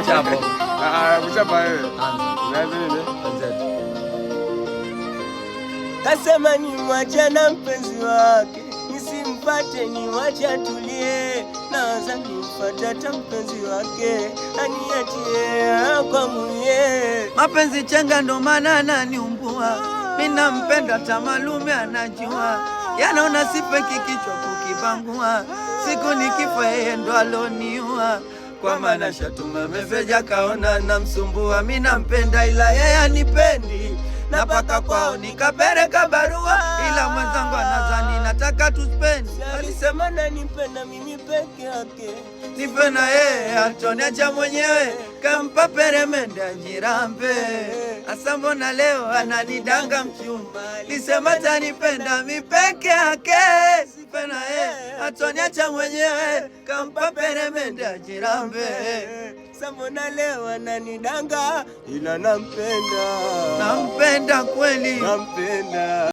Chapo. Ah, kuchapa wewe. Anza. Unaanza nini? Wenzetu. Kasema ni mwache na mpenzi wake, nisimpate ni mwache atulie, nawaza nimfuate hata mpenzi wake aniachie kwa muye. Mapenzi chenga ndo maana ananiumbua, mi nampenda tamalume anajua, yanaona sipe kikichwa kukibangua, siku nikifa yeye ndo aloniua kwa maana shatuma meseja kaona namsumbua, mi nampenda ila yeye anipendi, napaka kwao nikapereka barua, ila mwenzangu anazani nataka tuspendi, Alisema nanipenda mimi peke yake, nipe na yeye atoniacha mwenyewe, kampa peremende ajirambe. Asa mbona leo ananidanga mchumba, lisema tanipenda mi peke yake. Nipe na yeye atoniacha mwenyewe, kampa peremende ajirambe. Sambona leo ananidanga, ila nampenda, Nampenda kweli. Nampenda.